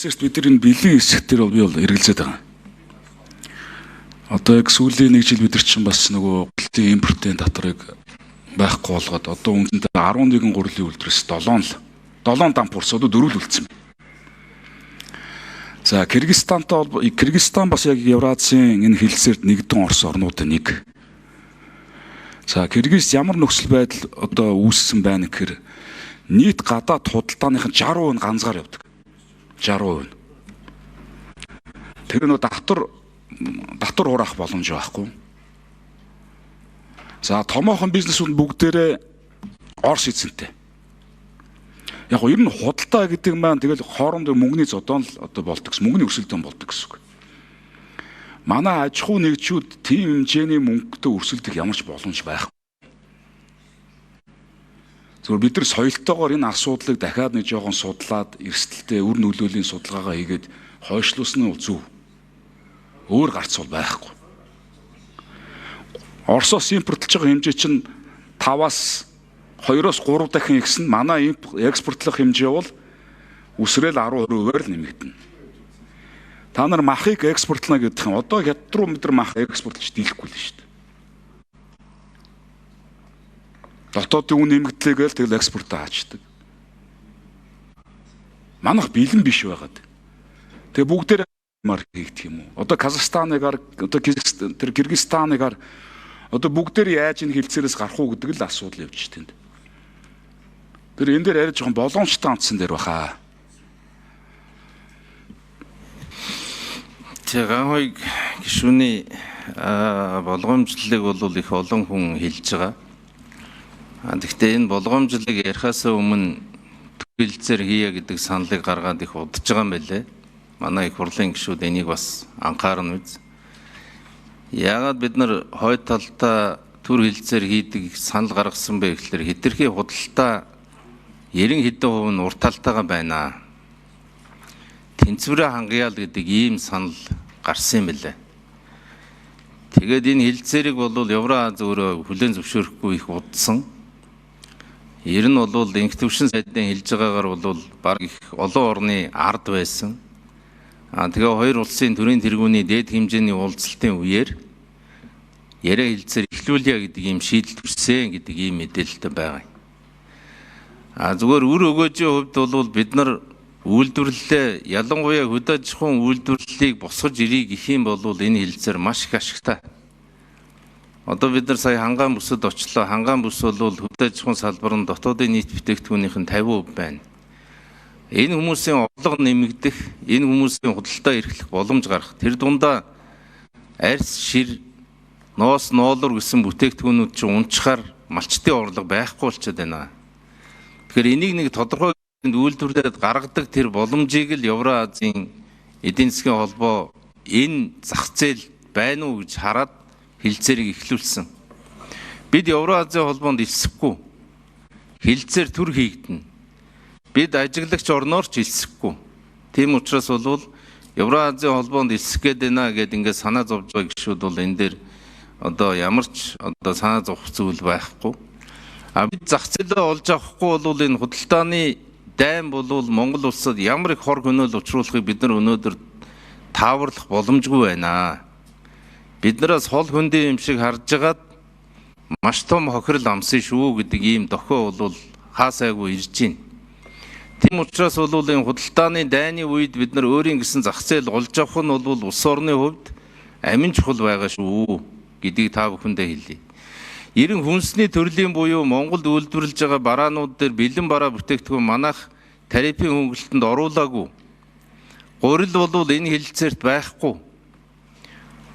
Хэлцээрт бид нар энэ бэлэн хэсэг дээр бол би бол эргэлзээд байгаа. Одоо яг сүүлийн нэг жил бид нар чинь бас нөгөө гурилын импортын татварыг байхгүй болгоод одоо үндсэндээ 11 гурилын үйлдвэрээс 7 дамп урс одоо 4 л үлдсэн. За Кыргызстантай бол Кыргызстан бас яг Евразийн энэ хэлцээрт нэгдэн орсон орнуудын нэг. За Кыргыз ямар нөхцөл байдал одоо үүссэн байна гэхээр нийт гадаад худалдааных нь 60% нь ганцгаар явдаг. 60%. Тэр нөө татвар хураах боломж байхгүй. За томоохон бизнесүүд бүгдээрээ Орос эзэнтэй. Яг го ер нь худалдаа гэдэг маань тэгэл хоорондоо мөнгөний зодоон л одоо болдог гэсэн, мөнгөний өрсөлдөөн болдог гэсэн үг. Манай аж ахуй нэгжүүд тийм хэмжээний мөнгөтэй өрсөлдөх ямар ч боломж байхгүй. Зүгээр бид нар соёлтойгоор энэ асуудлыг дахиад нэг жоохон судлаад эрсдэлтэй үр нөлөөлийн судалгаагаа хийгээд хойшлуулсан нь зөв. Өөр гарц бол байхгүй. Оросоос импортлж байгаа хэмжээ чинь 5-аас 2-оос 3 дахин ихсэн. Манай экспортлох хэмжээ бол үсрээл 10 20%-аар л нэмэгдэнэ. Та нар махыг экспортлно гэдэг юм. Одоо хятад руу бид нар мах экспортлж дийлэхгүй л шүү дээ. Дотоодын үн нэмэгдлээгээл тэгэл экспортоо хаачдаг. Манайх бэлэн биш байгаад. Тэгээ бүгдээр мар хийгдэх юм уу? Одоо Казахстаныг хар, одоо тэр Кыргызстаныг хар, одоо бүгдээр яаж энэ хилцээрээс гарах уу гэдэг л асуудал явж тэнд. Тэр энэ дээр арай жоохон боломжтой хандсан дээр баха. Тэгээ Ганхой гишүүний болгоомжлолыг бол их олон хүн хэлж байгаа. Гэхдээ энэ болгоомжлолыг ярихаас өмнө хилцээр хийе гэдэг саналыг гаргаад их удаж байгаа юм байлээ. Манай их хурлын гишүүд энийг бас анхаарна биз. Яагаад бид нар хойд талдаа төр хилцээр хийдэг санал гаргасан бэ гэхлээр хэтэрхий худалдаа 90 хэдэн хувь нь урт талтайгаа байна. Тэнцвэрээ хангая л гэдэг ийм санал гарсан юм байлээ. Тэгээд энэ хилцээрийг бол Евроаз өөрөө хүлээн зөвшөөрөхгүй их удсан. Ер нь бол инх төвшин сайдын хэлж байгаагаар бол баг их олон орны ард байсан. Тэгээ хоёр улсын төрийн тэргүүний дээд хэмжээний уулзалтын үеэр яриа хилцээр эхлүүлье гэдэг ийм шийдэл төрсөн гэдэг ийм мэдээлэлтэй байгаа юм. Зүгээр үр өгөөжийн хувьд бол бид нар үйлдвэрлэлээ ялангуяа хөдөө аж ахуйн үйлдвэрлэлийг босгож ирье гэх юм бол энэ хилцээр маш их ашигтай. Одоо бид нар сая хангаан бүсэд очлоо. Хангаан бүс бол хөдөө аж ахуйн салбар нь дотоодын нийт бүтээгдэхүүнийх нь 50% байна. Энэ хүмүүсийн орлого нэмэгдэх, энэ хүмүүсийн худалдаа эрхлэх боломж гарах. Тэр дундаа арьс, шир, ноос, ноолор гэсэн бүтээгдэхүүнүүд чинь унчхаар малчдын орлого байхгүй болчиход байна. Тэгэхээр энийг нэг тодорхой үйлдвэрлээд гаргадаг тэр боломжийг л Евроазийн эдийн засгийн холбоо энэ зах зээл байна уу гэж хараад хилцээрийг эхлүүлсэн. Бид Евроазийн холбоонд элсэхгүй. Хилцээр төр хийгдэнэ. Бид ажиглагч орноор ч элсэхгүй. Тийм учраас бол Евроазийн холбоонд элсэх гээд байна гэд ингээд санаа зовж байгаа гишүүд бол энэ дээр одоо ямар ч одоо санаа зовх зүйл байхгүй. Бид зах зээлээ олж авахгүй бол энэ худалдааны дайн бол Монгол улсад ямар их хор хөнөөл учруулахыг бид нар өнөөдөр тааварлах боломжгүй байна. Биднээс хол хөндийн юм шиг харж байгаад маш том хохирол амсан шүү гэдэг ийм дохио бол хаасайгүй ирж байна. Тийм учраас бол энэ худалдааны дайны үед бид нар өөрийн гэсэн зах зээл олж авах нь бол улс орны хувьд амин чухал байгаа шүү гэдгийг та бүхэндээ хэлье. 90 хүнсний төрлийн буюу Монголд үйлдвэрлэж байгаа бараанууд дээр бэлэн бараа бүтээгдэхүүн манайх тарифын хөнгөлөлтөнд оруулаагүй. Гурил бол энэ хэлэлцээрт байхгүй.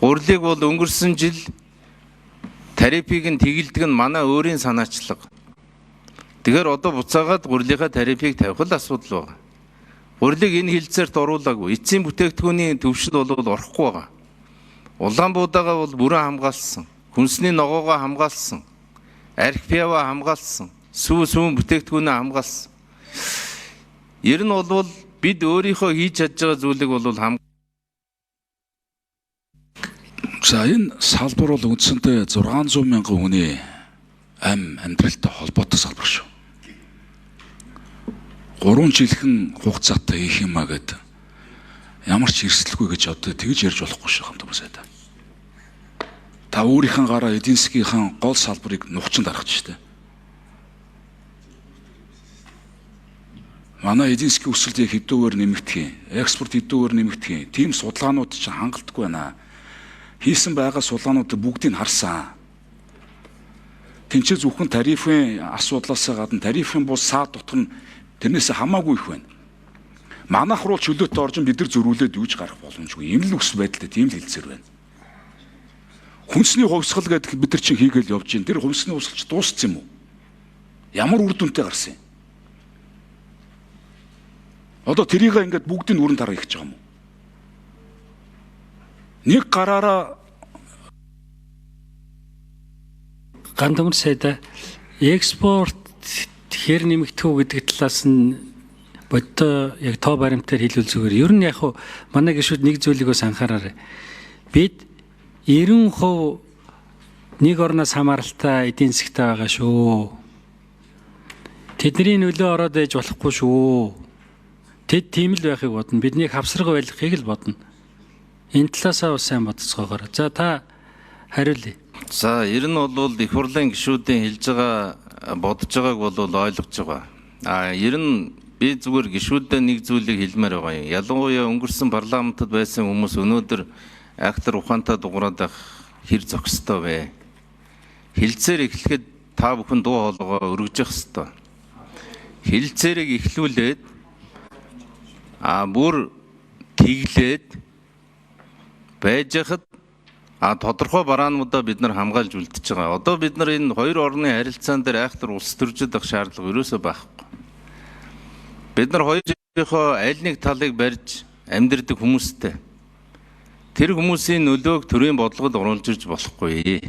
Гурилыг бол өнгөрсөн жил тарифыг нь тэгэлдэг нь манай өөрийн санаачлага. Тэгэхээр одоо буцаагаад гурилынхаа тарифыг тавих л асуудал байгаа. Гурилыг энэ хэлэлцээрт оруулаагүй. Эцсийн бүтээгдэхүүний төвшөнд бол орохгүй байгаа. Улаан буудагаа бол бүрэн хамгаалсан. Хүнсний ногоогоо хамгаалсан. Арх пиава хамгаалсан. Сүү сүүн бүтээгдэхүүнээ хамгаалсан. Ер нь бол бид өөрийнхөө хийж чадж байгаа зүйлийг бол За энэ салбар бол үндсэндээ 600 мянган хүний амьдралтай холбоотой салбар шүү. 3 жилхэн хугацаатай хийх юм а гэд Ямар ч эрсдэлгүй гэж одоо тэгж ярьж болохгүй шүү хамт сайдаа. Та өөрийнхөө гараа эдийн засгийнхаа гол салбарыг нухчин дарах ч штэ. Манай эдийн засгийн өсөлт яг хэдүүгээр нэмэгдэх юм, экспорт хэдүүгээр нэмэгдэх юм. Тийм судалгаанууд чинь хангалтгүй байна. Хийсэн байгаа судалгаанууд бүгдийг харсан. Тэнцээ зөвхөн тарифын асуудлаас гадна тарифын бус саад дотор нь тэрнээс хамаагүй их байна. Манайх руу чөлөөтэй орж бид нар зөрүүлээд юуж гарах боломжгүй. Ийм л нөхцөл байдалтай тийм л хэлцээр байна. Хүнсний хувьсгал гэдэг бид нар чинь хийгээл явж байна. Тэр хүнсний хувьсгалч дууссан юм уу? Ямар үр дүнтэй гарсан юм? Одоо тэрийг ингээд бүгдийг нүрэн тараа хийж байгаа юм уу? Нэг гараараа Гандамар сайда экспорт хэр нэмэгдэх үү гэдэг талаас нь бодтой яг тоо баримтаар хэлвэл зүгээр. Ер нь яг хуу манай гишүүд нэг зүйлийг бас анхаараарай. Бид 90% нэг орноос хамааралтай эдийн засгтай байгаа шүү. Тэдний нөлөө ороод ээж болохгүй шүү. Тэд тийм л байхыг бодно. Бидний хавсарга байлгахыг л бодно. Энэ талаасаа бас сайн бодцоогоор. За та хариулъя. За ер нь бол их хурлын гишүүдийн хэлж байгаа бодож байгааг бол ойлгож байгаа. А ер нь би зүгээр гишүүдэд нэг зүйлийг хэлмээр байгаа юм. Ялангуяа өнгөрсөн парламентод байсан хүмүүс өнөөдөр актер ухаантай дугаараад байх хэр зохистой вэ? Хилцээр эхлэхэд та бүхэн дуу хоолойгоо өргөжих ёстой. Хилцээрийг эхлүүлээд бүр тэглээд байж хахад тодорхой бараануудаа бид нар хамгаалж үлдчихэж байгаа. Одоо бид нар энэ хоёр орны харилцаан дээр айхтар улс төржид авах шаардлага ерөөсөө байхгүй. Бид нар хоёрынхоо аль нэг талыг барьж амьдардаг хүмүүстэй. Тэр хүмүүсийн нөлөөг төрийн бодлогод оруулж ирж болохгүй.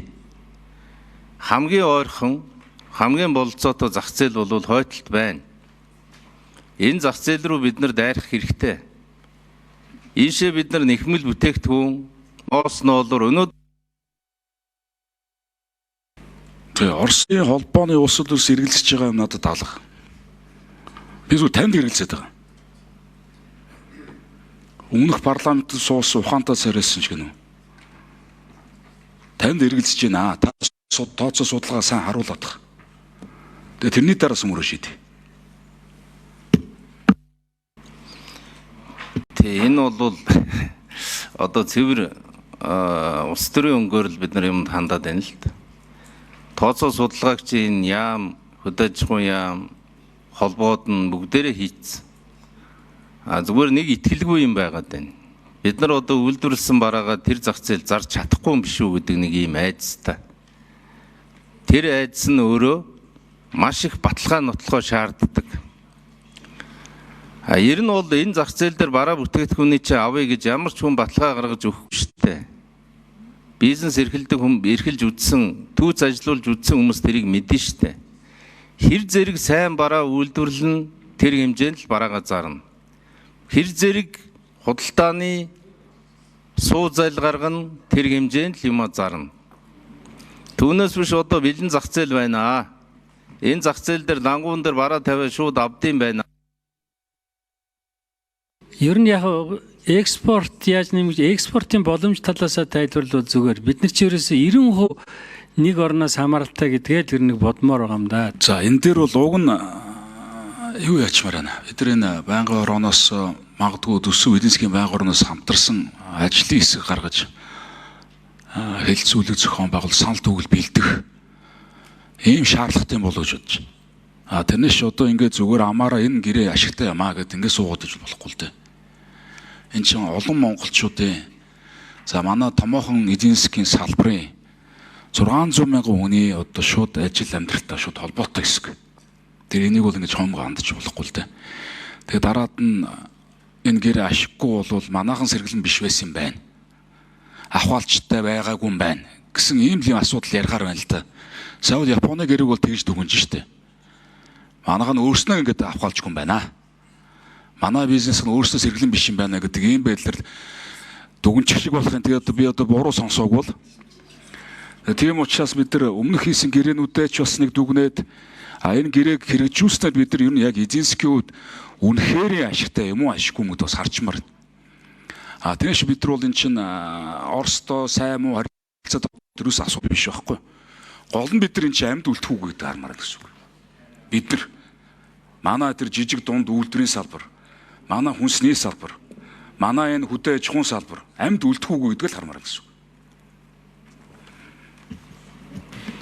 Хамгийн ойрхон, хамгийн бололцоотой зах зээл бол хойдолд байна. Энэ зах зээл рүү бид нар дайрах хэрэгтэй. Ийшээ бид нар нэхмэл бүтээгдэхүүн ноос ноолоор өнөөдөр Тэгээ Оросын холбооны улсууд ус эргэлзэж байгаа юм надад алга. Би зүгээр танд эргэлзээд байгаа. Өмнөх парламентод суусан ухаантай царайсан ч гэнэ. Танд эргэлзэж байна. Та тооцоо судалгаа сайн харуулад. Тэгээ тэрний дараа сүмөрөө шийдэ. Тэ энэ бол одоо цэвэр улс төрийн өнгөөр л бид нар юмд хандаад байна л да. Тооцоо судалгааг чи энэ яам, хөдөө аж ахуйн яам, холбоод нь бүгдээрээ хийцсэн. Зүгээр нэг итгэлгүй юм байгаад байна. Бид нар одоо үйлдвэрлэсэн бараагаа тэр зах зээл зарж чадахгүй юм биш үү гэдэг нэг ийм айдастай. Тэр айдас нь өөрөө маш их баталгаа нотлохоо шаарддаг. Ер нь бол энэ зах зээл дээр бараа бүтээгдэхүүний чи авъя гэж ямар ч хүн баталгаа гаргаж өгөхгүй шүү дээ. Бизнес эрхэлдэг хүн, эрхэлж үзсэн, түүц ажилуулж үзсэн хүмүүс тэрийг мэднэ шүү дээ. Хэр зэрэг сайн бараа үйлдвэрлэн тэр хэмжээнд л бараагаа зарна. Хэр зэрэг худалдааны суу зайл гаргана, тэр хэмжээнд л юмаа зарна. Түүнээс биш одоо бэлэн зах зээл байна. Энэ зах зээл дээр лангуун дээр бараа тавиад шууд авдсан байна. Ер нь яг экспорт яаж нэмж экспортын боломж талаасаа тайлбарлавал зүгээр. Бид нар чи ерөөсөө 90% нэг орноос хамааралтай гэдгээ тэр нэг бодмоор байгаа юм да. За энэ дээр бол уг нь юу ячмаар байна. Бид нар энэ байнгын орооноос магадгүй төсөв эдийн засгийн байнгын орооноос хамтарсан ажлын хэсэг гаргаж хэлцүүлэг зохион байгуул санал төгөл бэлдэх ийм шаардлагатай болов гэж бодож байна. Тэрнээс одоо ингээд зүгээр амаараа энэ гэрээ ашигтай юмаа гэд ингээд суугаад иж болохгүй л дээ. Энэ чинь олон монголчуудын за манай томоохон эдийн засгийн салбарын 600 мянган хүний одоо шууд ажил амьдралтай шууд холбоотой хэсэг. Тэр энийг бол ингэж хомго хандж болохгүй л дээ. Тэгээ дараад нь энэ гэрээ ашиггүй бол манайхан сэргэлэн биш байсан юм байна. Ахвалчтай байгаагүй юм байна гэсэн ийм л юм асуудал ярихаар байна л да. Сая бол Японы гэрээг бол тэгж дүгнж штэ. Манайхан өөрснөө ингэж авахалжгүй юм байна. Манай бизнес нь өөрснөө сэргэлэн биш юм байна гэдэг ийм байдлаар дүгнчих шиг болох юм. Тэгээд би одоо буруу сонсоог бол тийм учраас бид нар өмнөх хийсэн гэрээнүүдээ ч бас нэг дүгнээд энэ гэрээг хэрэгжүүлснээр бид нар ер нь яг эдийн засгийн хувьд үнэхээр ашигтай юм уу ашиггүй юм уу бас харчмаар. А тэгээс бид нар бол эн чинь Оростой сайн муу харилцаад тэрүүс асуу биш байхгүй. Гол нь бид нар эн чинь амьд үлдэх үү гэдэг хармаар гэсэн үг. Бид нар манай тэр жижиг дунд үйлдвэрийн салбар, манай хүнсний салбар, манай энэ хөдөө аж ахуйн салбар амьд үлдэх үү гэдэг л хармаар гэсэн үг.